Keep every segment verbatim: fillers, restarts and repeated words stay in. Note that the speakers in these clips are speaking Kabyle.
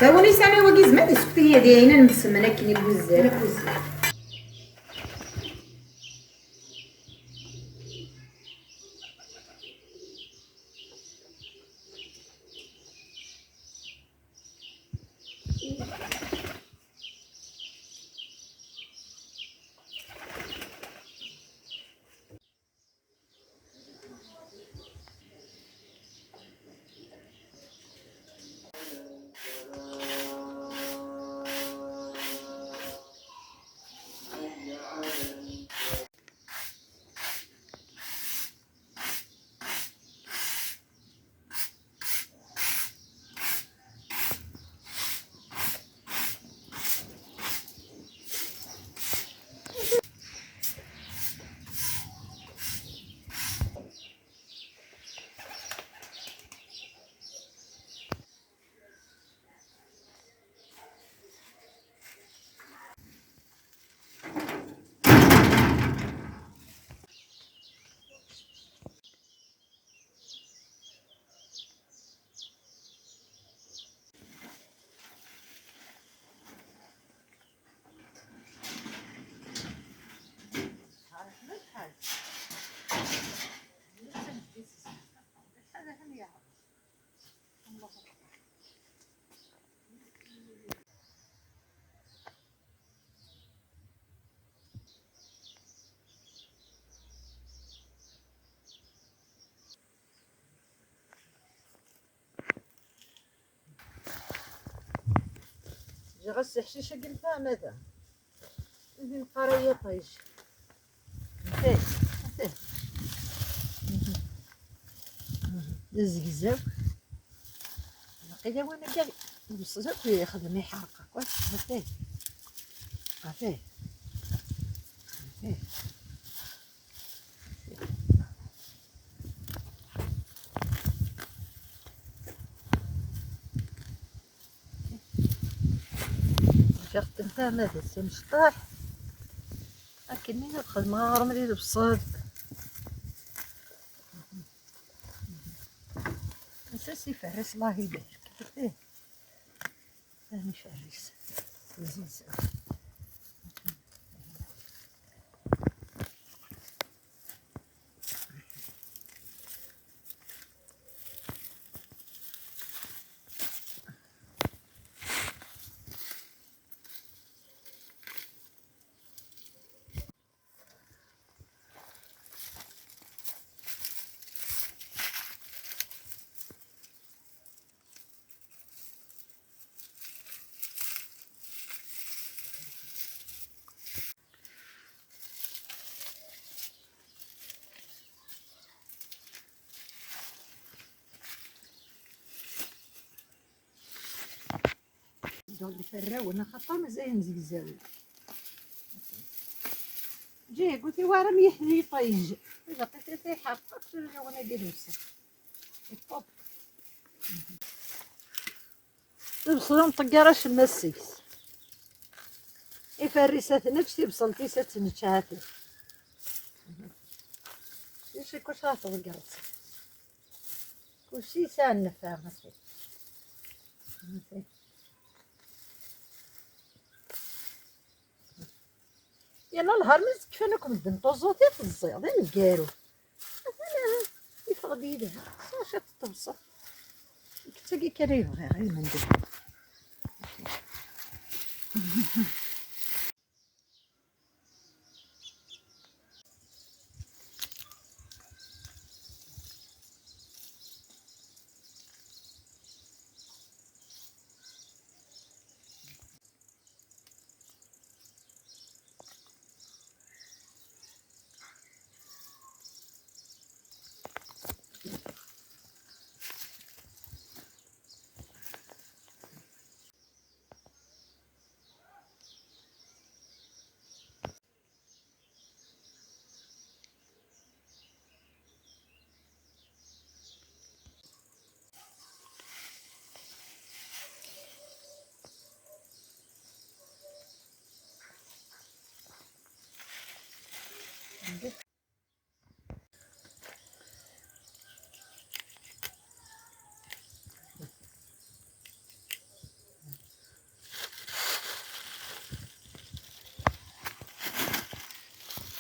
Win yesɛan i wagi, yezmer ad yesseqti yadi ayen ad nsemmen akken i wuzzal. Akken i wuzzal. Ǧǧiɣ-as leḥcic-agi n tama da. Ihi neqqar ay iṭij. Atah, atah. D azegzaw. Waqila win akka yebṣel akk yexdem iḥerq akk. Atah. Atah. Atah. Ǧǧiɣ-ten tama d amecṭaḥ. Akken i xedmeɣ aɣrum di lebṣel. Ass-a s iferr-is, Allah ibarek. Ih, ad iferr-is. Aziz. Dɣa ferrawen axaṭer mazal zegzawen. Ǧiɣ ur tiwara myiḥ di yiṭij. Ilaq i tata iḥerq akk tura lawan-agi d usa. Iṭṭuq. Lebṣel ur nṭegg ara acemma seg-s. Iferr-is ad t-nečč, tibṣelt-is ad tt-nečč ahat. Ulac akk acu ara tḍeggreḍ. Kulci yesɛa nnfeɛ, ɣas. Yerna lhar mi s-kfan akk medden tuẓut i teẓẓiḍ, d aneggaru. Atan, ah, yeffeɣ-d yid-ha. Ṣṣa ciṭ n tebṣelt. Nekk d tagi kan ay bɣiɣ, ay mendel.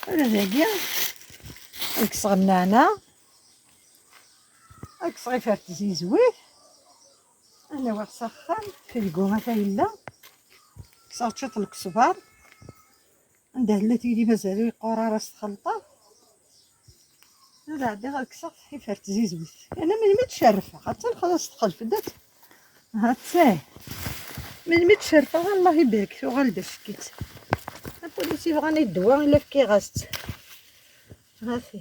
Ala dagi, ad kkseɣ nneɛna, ad kkseɣ ifert tizizwit, ad nawiɣ s axxam, filgu ata yella, kkseɣ ciṭ n lekṣber, anda tella tili mazal ur yeqqur ara s txelṭa. Ad ɛeddiɣ ad kkseɣ ifert tizizwit. Ana melmi d-cerrfeɣ, attan xalas txelf-d. Ha-tt-ah. Melmi d-cerrfeɣ, Allah ibarek, tuɣal-d ack-itt. Apulis yebɣan i ddwa, ila fkiɣ-as-tt. Ha-t-i.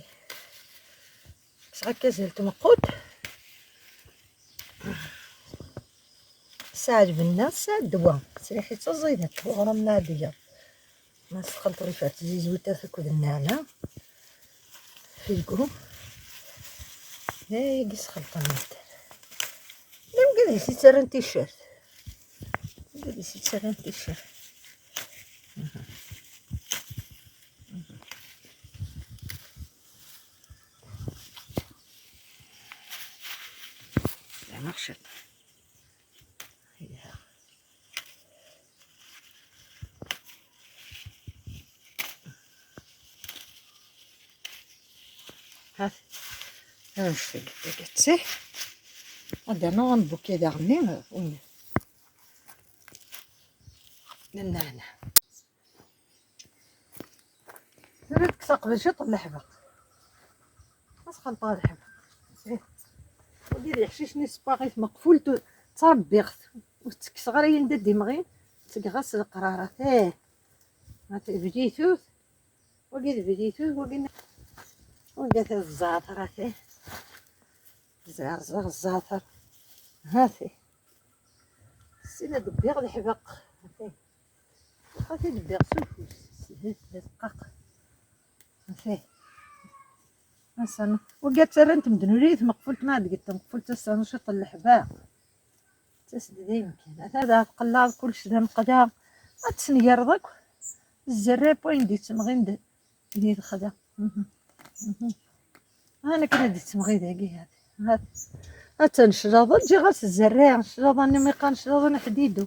Kkseɣ akka azal tmeqqut. Sɛa lbenna, sɛa ddwa. Sriḥ-itt aẓidet, uɣrum n Ɛedya. Ma tesxelṭeḍ ifert tizizwit akked nneɛna, filgu. Ayagi sxelṭen medden. Llan wigad i s-yettarran ticcert. Wigad i s-yettarran ticcert. Leɛmer ciṭ. Iha. Hat. Anect-agi tagatti. Ad d-rnuɣ ambuki daɣenni, umi. Nneɛna. Tura ad kkseɣ qbel ciṭ n leḥbeq. Ad sxelṭeɣ leḥbeq. Wagi d iḥcicen isebbaɣ-it meqfult, ttṛebbiɣ-t. Ur t-ttekkseɣ ara yanda d-imɣi, ttgeɣ-as leqrarat. Ih. Ma t-, bditut. Wagi d bditut, wagi n-, wagi d zzeɛter, ih. Zerzeɣ zzeɛter. Ha-t-i. Sin ad bbiɣ leḥbeq. Ha-t-i. Ad t-id-bbiɣ s ufus, s ddqaq. Ih. Ass-a, wagi ttarran-t medden ula i tmeqfult, ma deg tmeqfult ass-a ciṭ n leḥbeq. Ttas-d dayem kan. Ata da tqellaḍ kullec d ameqla. Ad tesnegreḍ akk. Zzerrab wayen d-ittemɣin d-, di lexla. Mhm. Mhm. Hana kan ad d-ittemɣi dagi, hati. Hat-, atan claḍa, ǧǧiɣ-as zzerriɛa, claḍa-nni mi qqaren claḍa n ḥdidu.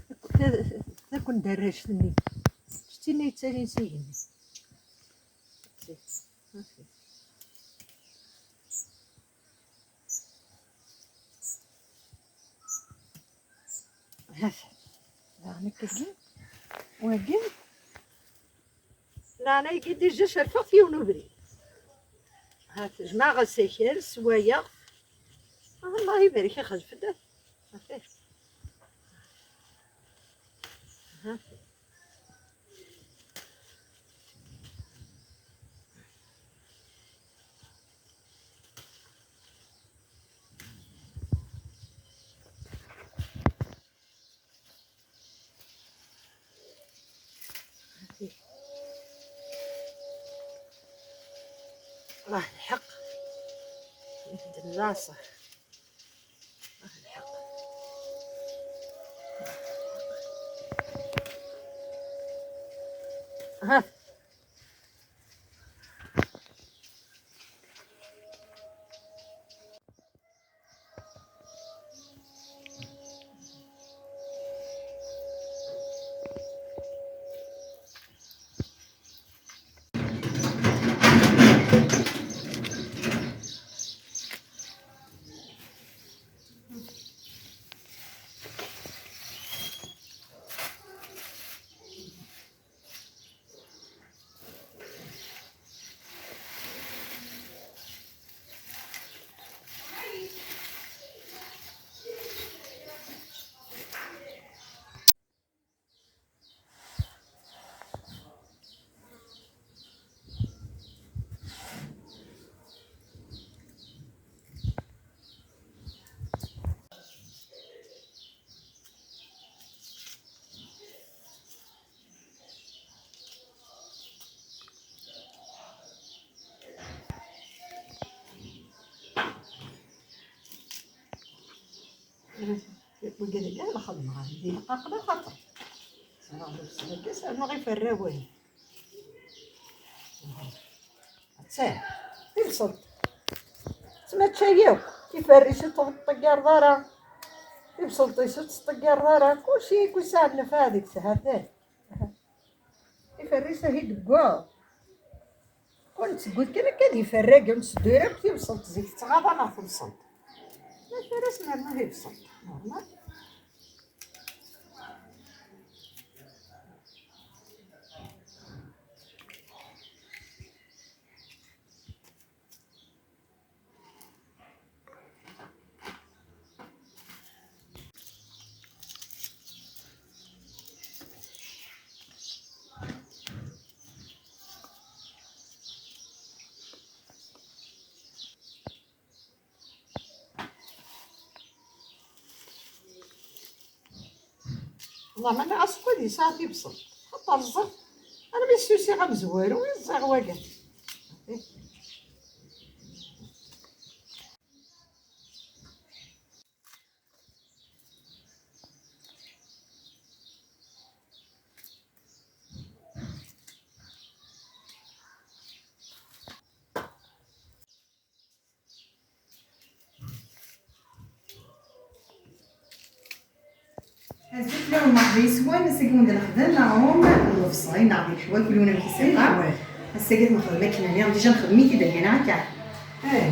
Takk-, takk-, takk n derrajt-nni. Ttini yettalin s igenni. Hati. Hati. Daɣen akkagi. Wagi. Laɛna-agi déjà cerfeɣ-t yiwen ubrid. Ha-t, jemɛeɣ asakal, swayeɣ-t. Allah ibarek, ixlef-d. Ha-t. Ha-t. راه الحق. الدلاسة. راه الحق. ها. Wigad-agi la xedmeɣ, di lqaqla xaṭer. Ẓriɣ lebṣel-agi, sernuɣ iferrawen. Attan, tibṣelt. Tettmaččay akk, iferris ur tettḍeggireḍ ara. Tibṣelt-is ur tettḍeggireḍ ara. Kulci akk yesɛa nnfeɛ deg-s, ha-t-an. Iferris ahi deggaɣ. Nettgul kan akka d iferragen, ur netteddu ara akk tibṣelt. Zik tettɣaḍ-aneɣ tebṣelt. Ma tura s nerna tibṣelt. Normal. Wallah, ma nniɣ-as uqad yesɛa tibṣelt. Xaṭer ẓẓiɣ, armi ssusiɣ amezwaru i ẓẓiɣ wagan. Azul fell-awen, merḥba yes-wen. Ass-agi wen-d-nexdem aɣrum n lebṣel neɣ di leḥwal, kul win amek i s-yeqqar. Ass-agi ad nexdem akken nniɣ, déjà nexdem-it-id akka neɣ akka. Eh.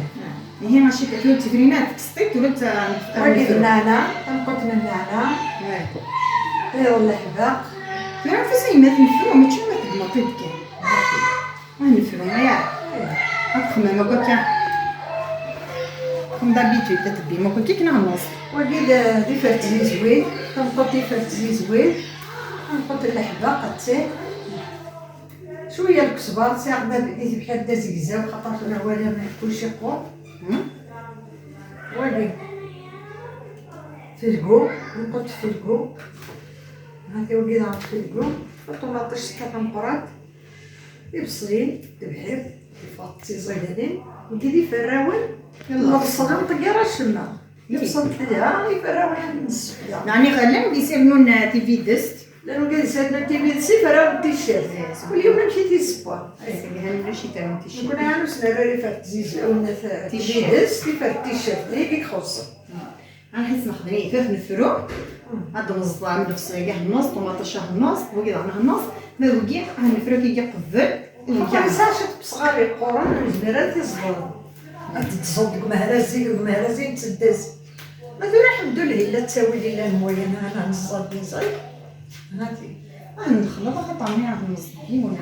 Ihi acu akka tura tifrinat tekkseḍ-it tura. Wagi d nneɛna, tameqqunt n nneɛna. Eh. Tayeḍ n leḥbeq. Tura fas ayemmat nefru, mačči ma tedmeḍ-t-id kan. Ah, nefru, ya. Ad txemmem akk akka. Comme d'habitude, ad tebbim akk akka, neɣ nneṣ. Wagi d, d ifert tizizwit, tameṭṭut ifert tizizwit, tameṭṭut n leḥbeq, d ti. Cwiya n lekesbar, sɛiɣ da di tebḥirt d azegzaw, xaṭer tura wala kullec iqqur. Hmm? Wagi. Telgu, nqut telgu. Hati wagi daɣen telgu. Ṭumaṭic tekka tameqqrant. Ibṣilen, tebḥirt, yeffeɣ d tiẓidanin. Nekki d iferrawen. Yella. Lebṣel ur nṭegg ara acemma. Lebṣel telha, iferrawen n ssebla. Meɛni ɣallen di sirnun, eh, tividest. Llan wigad yesɛan tividest, iferrawen n ticcert. Eh, kul yiwen amek i t-yessewwa. Eh, seg han ulac iferrawen n ticcert. Nekni ɛni ur s-nerra ara ifert tizizwit, eh, tividest, ifert ticcert. D ayagi i ixuṣṣen. Ahat nexdem-it, ad t-nefru. Ad d-neẓḍa lebṣel-agi henneẓ, ṭumaṭic henneẓ, wagi daɣen henneẓ. Ma d wagi, ad nefru tigi qbel. Xaṭer yesɛa ciṭ n wesɣar yeqquren, ur nezmir ara ad t-iẓḍer. Ad t-teẓẓeḍ deg umehraz-agi, deg umehraz-agi n tseddast. Ma tura, ḥemdullah, yella ttawil, yella n wayen ara neẓẓad di ẓid. Hati. Ah, nxelleḍ axaṭer mi ara neẓḍ deg yiwen.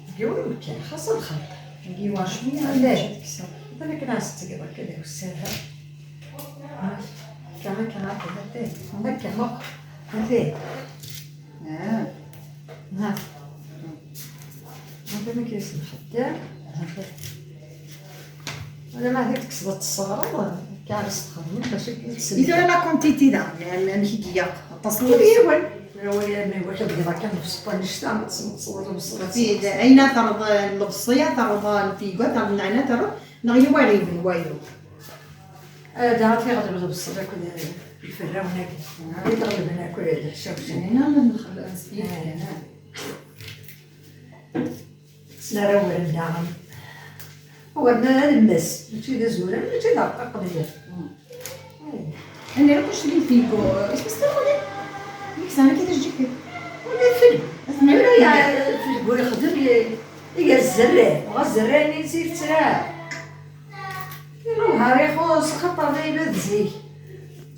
Deg yiwen kan, xas ad nxelleḍ. Deg yiwen cwiya, ad tekkseḍ. Atan akken ad s-tgeḍ akka d awessar. Akka, akka, akka, hati. Akka, hati. Ah. Hati. Hati, ma k-yesnexdam. Hati. Wala ma hati tekkseḍ ad tesseɣreḍ, akka ara s-txedmeḍ, bac ad k-, i tura la quantité da, amek i k-ilaq? Aṭas n yiwen. Wala ma iwakken ad tgiḍ akka n lebṣel annect-a, ad tesmeḍseḍ lebṣel. Ayen ad terreḍ, lebṣel ad terreḍ, n tiyga ad terreḍ, nneɛna ad terreḍ, neɣ yiwen iɣelben wayeḍ. Ah, da ad t-iɣleb lebṣel akked iferrawen-agi. Ad t-iɣleb akked leḥcawcin. Nna nxelleṣ. Snara awren daɣen. Awren alemmas, mačči d azuran, mačči d arqaq d yiḍ. Anna kullec di figo. Isem-is tawuri? Nekk sɛan akka tajjit. Wala filgu. Asma tura ya filgu yexdem i, i gar zzerran. Ɣas zzerran-nni si tettreɛ. Iruhar ixuṣ, xaṭer d ayla d zik.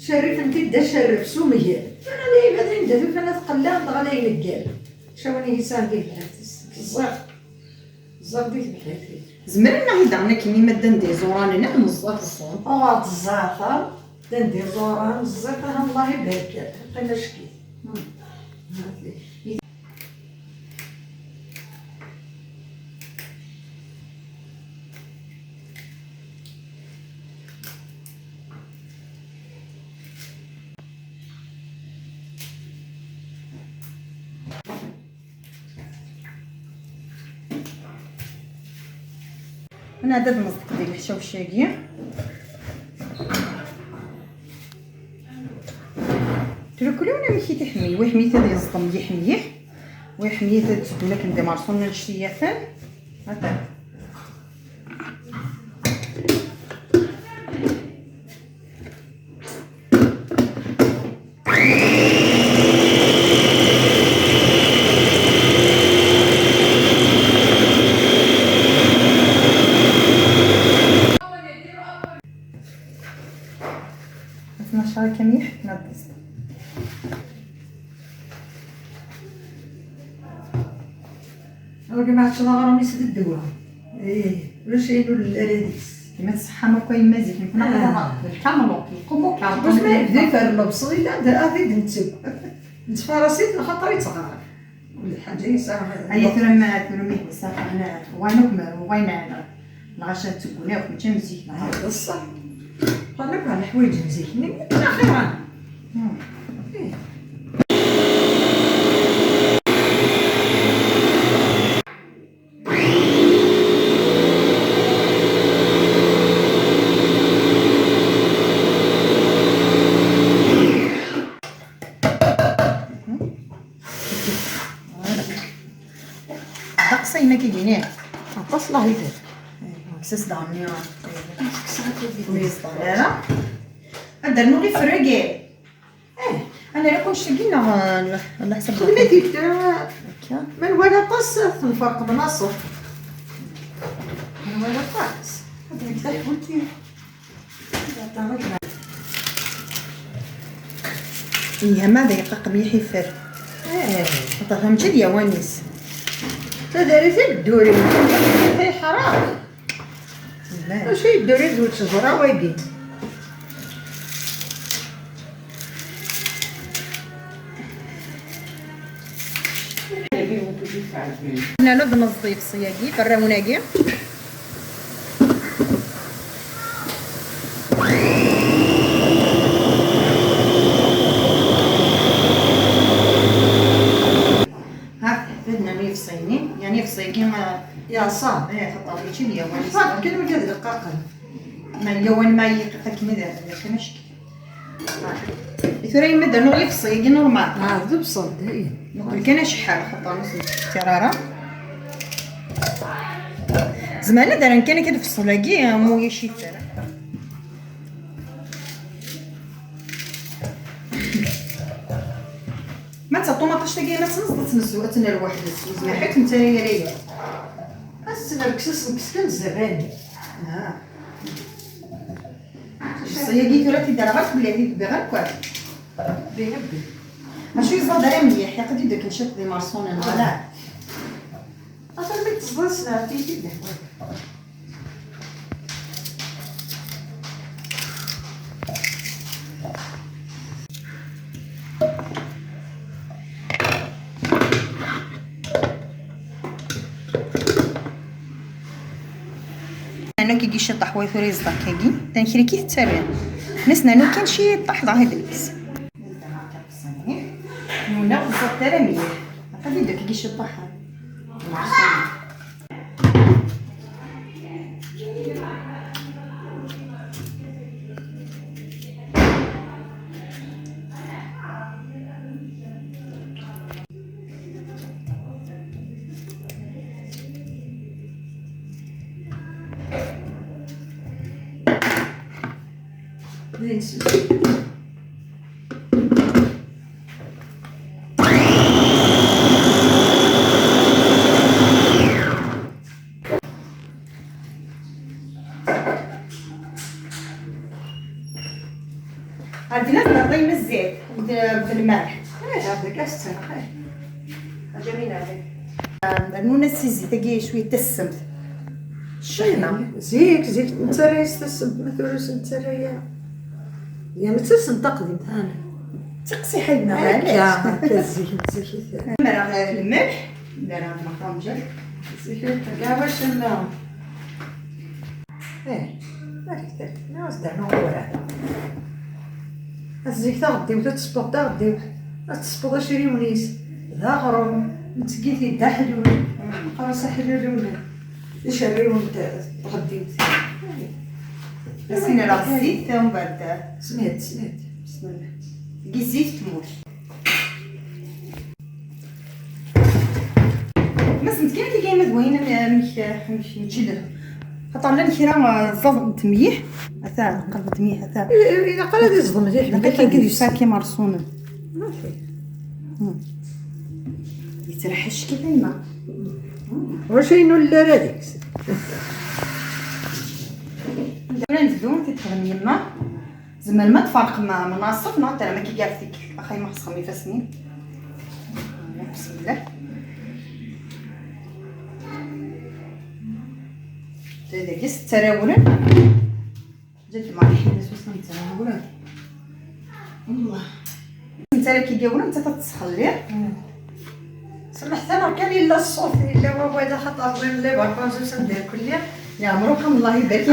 Cerrifen-t-id d acerref s umger. Tura d ayla d anda tufa la tqella, dɣa la ineggel. Cawan ihi sɛan di tebḥirt-is. Ẓẓiɣ. Ẓẓiɣ di tebḥirt-is. Zemren ad aɣ-d-aɣen akken i ma ddan d iẓuranen, ad neẓẓa teẓẓun. Uɣeɣ-d zzeɛter, ddan d iẓuran, ẓẓiɣ, aha, Allah ibarek. Qqim acki. Nɛedda ad nẓeṭṭ di leḥcawec-agi. Tluklu amek i t-iḥemmel, wa iḥemmel-it ad yeẓḍem mliḥ mliḥ, wa iḥemmel-it ad teddu akken d imerṣunen annect-iyaten. Ata. Ur ma teččeḍ aɣrum-is d ddwa. Ih, ulac ayen ur nelli ara deg-s. Kima tṣeḥḥam akk a yemma, zik nekni Ah. Lkamlu, lqummu, Gus ma yebda ifer lebṣel, illa d ad id-netteg. Nettfaras-it lxaṭer yettɣar. Kul ḥaǧa yesɛa. Aya tura ma, tura mi d-nessaxer, wa akk ma, wa neɛna. Lɣaci ttegguni akk, mačči am zik, neɣ? D ṣṣeḥ. Qqlen akk ɣer leḥwayeǧ n zik-nni, akken axiṛ. Hmm. Ih. Voilà. Ddeqs-a yemma kigini. Aṭas la yid. Kkes-as daɣen. Ur yeẓḍan ara. Ad d-rnuɣ ifragi. Eh, ana la kunci tagi neɣ ala ḥsab. Xedmet-it, eh, akka. Ma nwala aṭas, tenferq menaṣef. Ma nwala aṭas. Ad d-taḥut. Ihi ma d iqaq mliḥ ifer. Eh. Aṭas mačči d yawan-is. Tadarit i yedduri. Ay ḥaṛam. Acu i yedduri d ttejṛa wagi? Nella d-neẓḍi ibeṣṣi-agi, ferrawen-agi. Ha, fedna ibeṣṣi-nni, yani ibeṣṣi-agi, ah, yeɛṣa. Eh, xaṭer mačči d yawan. Xaṭer kan wigi d leqqaqen. Ma yawan ma yiqi akken ad, ad iqqim acki. I tura yemma d-rnuɣ ibeṣṣi-agi normal. Ah, d ubṣel, dayen. Neqqel kan acḥal, xaṭer ur s-nettfettir ara. Zemren ad rren kan akka lefṣel-agi, am ulac iffer. Ma d taṭumaṭict-agi, ma tt-neẓḍ, ad tt-nezzu, ad tt-nerr weḥd-s. Ur zmireɣ ad tt-nttara ara. Ad tt-nerkes, ad s-nekkes kan zzerran. Ah. Ṣṣi-agi tura tidderɣelt belli ad yi-d-bbiɣ akk. Bbi, bbi. Acu yeẓẓad ara mliḥ, yaqdi d akken ciṭ d imerṣunen, voilà. Axir mi teẓḍa sneɛt-iyi-t-id. Nanu kigi ciṭaḥ way tura yeẓḍa kagi. Dan kiri ki tettarra. Nas nanu kan ciṭaḥ ḍahi d lbes. Nuna ẓẓaṭ ara mliḥ. Aqadi da kigi ciṭaḥ. Mɛasana. Ar d-naf d aṭṭim n zzit d, d lmelḥ. Eh, herdek asteq, eh. Ḥaǧa mi nɛrif. Rnuna si zzit-agi cwiya tassemt. Ccexna. Zik, zik, nettarra-yas tassemt, ma tura ur s-nettarra ara. Ya, ma d tassemt taqdimt, ha. D tiqsiḥin, neɣ akka, akka zik, zik. Mara lmelḥ, dara lmaqanǧer. Zik, akka, wacemma. Eh, ma d-rnuɣ tura. Ad tezzik taɣeddiwt, ad tesbeɣ taɣeddiwt, ad tesbeɣ aciriwen-is. D aɣrum, netteg-it-id d aḥlul. Qqar-as aḥlul n icerriwen n tɣeddiwt. Asin ara zzit, umbeɛd. Smiḍ, smiḍ. Bismillah. Deg zzit tmurt. Ma sent kan akka kayma d wayen am-, amek, amek mačči d. Xaṭer llan kra, ah, ẓẓaḍ n temyiḥ. Ata, qelb n temyiḥ, ata. I-, i-, ilaq ara ad iẓḍem mliḥ, ilaq mliḥ kan ad yesɛa kan imerṣunen. Mafi. Hmm. Yettraḥ acki kayma. Wacu ayen ur nelli ara deg-s. Tura nebdu, titfeɣ n yemma. Tzemrem ad tferqem menaṣef neɣ ad terrem akka gar tikkelt? Axay ma xesxem ifassen-im. Bismillah. Gis ttarawren. Ǧǧet Marie Ḥina s usna n ttarawren. Allah. Netta ara k-igawren, netta tettxelliḍ. Smeḥ-aneɣ kan, yella ṣṣut, yella wawal, axaṭer ẓin les vacances usan-d irkelli. Yeɛmer uxxam, Allah ibarek.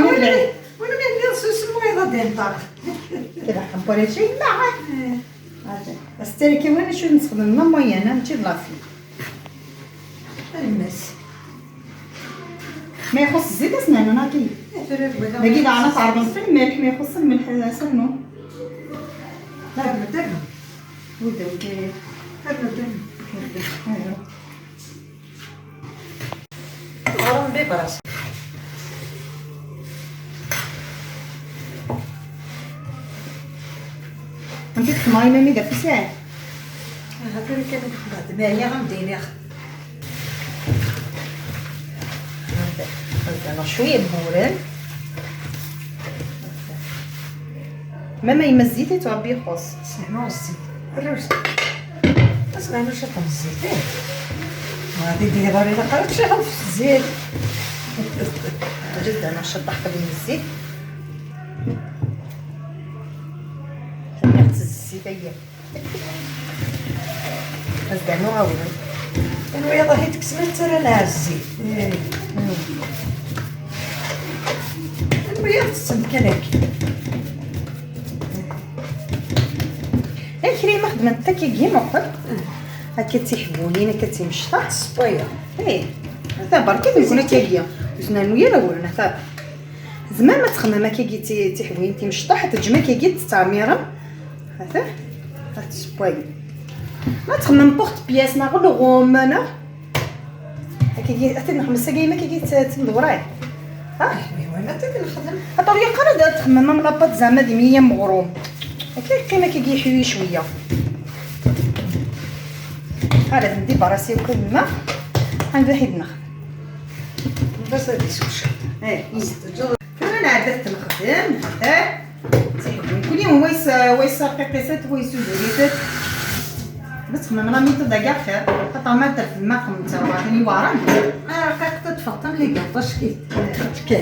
Wala mi lliɣ susem wayeḍ ad d-inṭeq. Kra ḥempa ula d cay, ma. As-ttarikiwen acu nessexdem, ma moyen, mačči d la fille. Almas. Ma ixuṣ zzit, ad s-nernu, neɣ akka? Dagi daɣen ad tɛerḍem f lmelḥ, ma ixuṣ lmelḥ, ad s-nernu. Ternu, ternu. Wid akk. Ternu, ternu. Ɣrum bibras. Anti txemmeṛ imam-i d afus? Aha, tura kan ad nexdem, ɛyiɣ, ad m-d-iniɣ. Ad d-rnuɣ cwiya n wuren. Ma, ma yemma zzit i ttṛebbi ixuṣ. Sɛiɣ zzit. Rruz. Asɣan ciṭ n zzit, eh. Ɣadi d-iḍer ilaq ara tcehreḍ f zzit. Ǧedda ma ciṭ ḥqel n zzit. Ḥemmleɣ zzit ayya. Azdan uɣawen. Anwa yaḍ ahi teksem ad tara lɛezzi. Anwa yaḍ tessen kan akka. Akrima xedment takagi meqqel. Akka d tiḥbuyin, akka d timecṭaḥ. Ṣṣwaya. Eh, ata berka deg-wen akkagi. Ur s-nernu ara awren, ata. Tzemrem ad txemmem akkagi d ti-, tiḥbuyin timecṭaḥ, ad teǧǧem akkagi tettɛemmirem. Ata, ad tessewwayem. Ma txemmem porte pièce neɣ lɣum, neɣ Akkagi, ad t-id-nexmes akkagi, ma akkagi t-, t-, d lewray. Ha? Ih, ih, wala ad t-id-nexdem. Aṭer yeqqar ad txemmem am la pâte, zeɛma d imi am uɣrum. Akka yeqqim akkagi yeḥyuy cwiya. Ara d-ndibarasi akk yemma. Anda i d-nexdem. Bas ad isewcem. Eh, tura nɛedda ad t-nexdem, ha? Tiḥbun. Kul yiwen wa yes-, wa yessarqiq-itent, wa yessuzur-itent. Bas txemmem la méthode-agi axir. Xaṭer ma terfed ma xemmem d tarwaḥin iweɛren. Ah, rqiqet ad teffeɣ am les gâteaux, acki. Acki.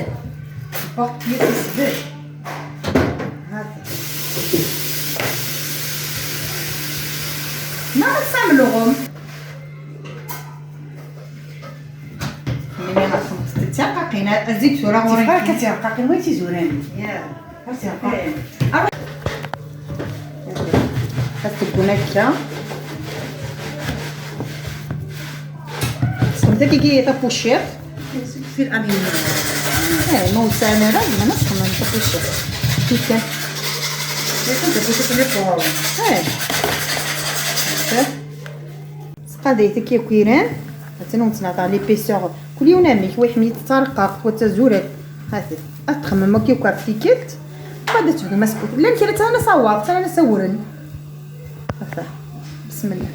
Teffeɣ yis-s. Hati. Ma ad tesɛam lɣum. Melmi ara txemmeḍ tirqaqin, azig tura ɣur-i. Tifɣar kan tirqaqin, wa tizuranin. Ya. Ar tirqaqin. Eh. Ar-, ad teggun akka. Sxedmet akkagi tapucirt. Fi l'aluminium. Eh, ma ur sɛan ara, zemren ad sxedmen tapucirt. Kifkif. Yakan tapucirt n ifuren. Eh. Kifkif. Sqadayet akk iran, atan ur nettnaṭer l'épaisseur. Kul yiwen amek, wa iḥemmel-itt d tarqaqt, wa d tazurant. Hati, ad txemmem akk yakk ɣef tikkelt, ad tebdum asekkud. Llan kra ttaran-as awaḍ, ttaran-as awren. Hata, bismillah.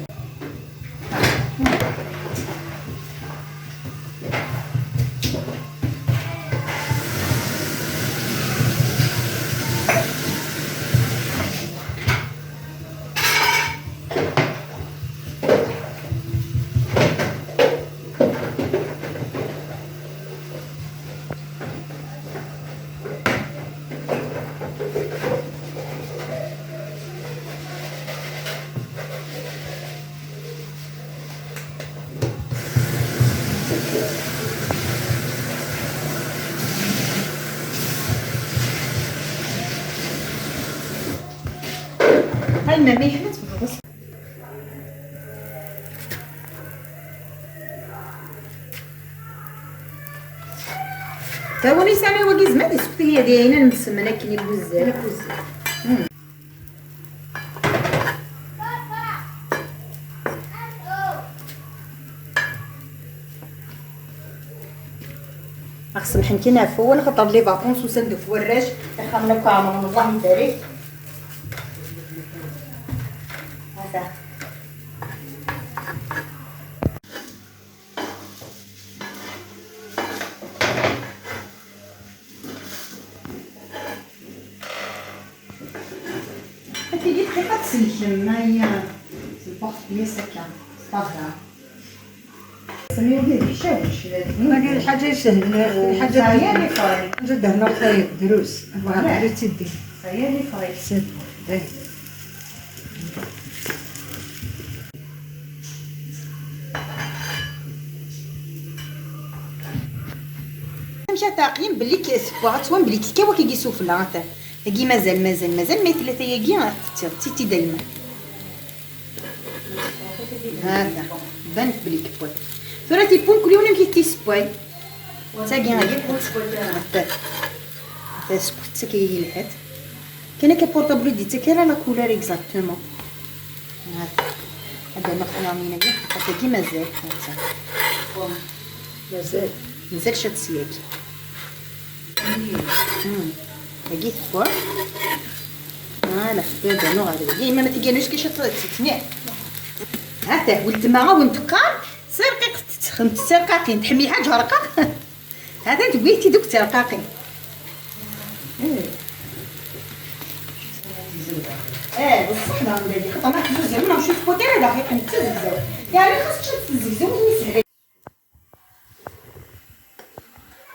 Ay, ma, ma yeḥma tebɣiḍ. Tawani sami wagi zman yesqti yadi ayen nsemmen akken i buzzal. Ax semḥen kan ɣef wawal, xaṭer les vacances usan-d ɣef warrac, ixxamen akk ɛemren, Allah ibarek. Hata. Tigi dqiqa ad tselkem, ma هي تلفخ في سكة. C'est pas grave. سمير دي شاوش. هذه الحاجة سهلة، الحاجة سايا لي فاي. حاجة دهنا خايب دروس. الله يبارك تدي. سايا لي فاي. سهل. إيه. مشى تاقيم بلي كي سبوعة توان بلي كي كوا كي يسوفلا. تاقي مازال، مازال، مازال، ما ثلاثة ياقي تي، تي، تي دايما. هذا بانت بلي كبر. ثورة تيبون كل يوم كي تيسبوي. تاقي غادي تحط. حتى، حتى سبوت تاكي هي الحد. كاين كي بورطابل دي تاكي راه لا كولور اكزاكتومون. هذا، هذا نقطة يومين هي حتى تاقي مازال. هذا. مازال. مازال شاد سياكي. مم. هاكي تبقى. فوالا، هكا نوع هذا. ديما ما تلقانوش كي شطرت تسمع. ها تا ولد ما غا وانت قار، سير قيق تتخم، سير قاقين، تحمي حاجة رقاق. هذا تقويتي دوك ترقاقين. ايه. ايه، بصح لا، عندي خطا ما تزوز، ما مشيت كوتي هذا غير كنت تزوز. يعني خاصك تزوز ويسهل.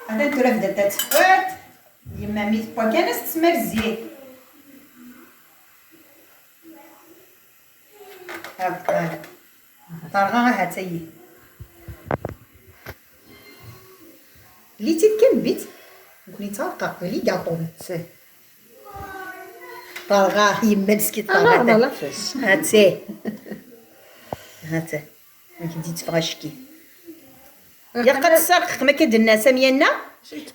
هذا انت راه بدات تتفات. يما ميت بوا كان استثمر الزيت. هاك، هاك. طرغة ها تاي. لي تيت كان بيت. نكوني تاقا، لي قاطون. سي. طرغة يما مسكين آه، طرغة. نورمال، لا فاس. هاتي. هاتي. ما كنتي تفغشكي. يا قد سرقق ما كدنا سامينا.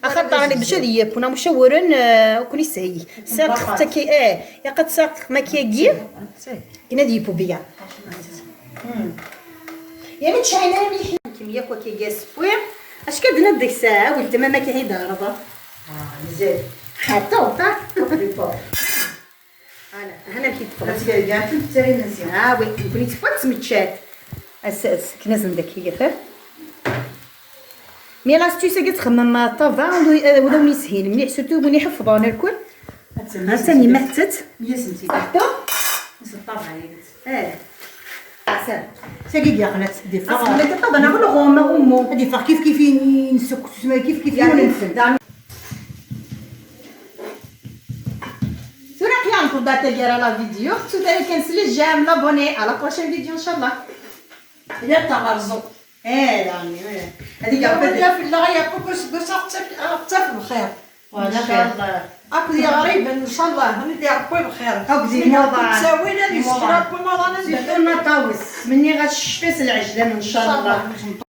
اخطر راني باش هذه يكون مشاورن، آه، كوني سهي. سرقق تكي، اه. يا قد سرقق ما كيجي. كنا دي بوبيا. يا من شاينا مليح. كمية كوا كي جاس بويا. اش كدنا ديك ساعة ولد ما ما كي هيدا رضا. اه، مزال. حتى وطا. فوالا، هنا كي تفرج. كاع كنت تسالي مزيان. اه وي، كنت تفرج سميتشات. اس اس كنا زندك هي فهم. مي لاستيس كتخمم مع طافا ولا، ولا ونسهين مليح، سورتو وين يحفظون الكل. ها ثاني ماتت. مية سنتي. حتى نسطاب عليك. اه. سام. ساقي يا قنات دي فار. اصلا كطاب انا غلغومه غمو. هادي فار كيف كيف ينسك، تسمى كيف كيف ينسك. ثورة قيام تضع تلقى لا فيديو، ختو تاني كنسلي الجام، لابوني، على بروشين فيديو ان شاء الله. يا تغرزو. ايه، داني، ايه. هذيك يا ربي. في الله يا كوكو سدوسة، حتى، حتى بخير. وعلى ان شاء خير. الله. اكو يا غريب، ان شاء الله، هني دي ربي بخير. اكو دي موضة. تساوينا دي موضة. سكراب، كل مرة انا سيتو ندير. ما طاوس. مني غتشفي العجلة ان شاء ان شاء الله. الله.